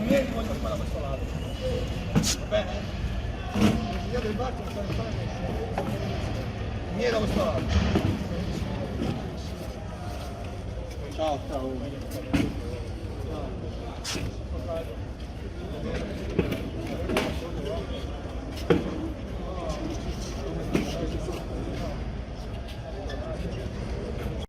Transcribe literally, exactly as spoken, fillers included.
Niente, voglio fare questo lato. Va bene? Io del bar non so fare niente. Niente da questo lato. Ciao, ciao.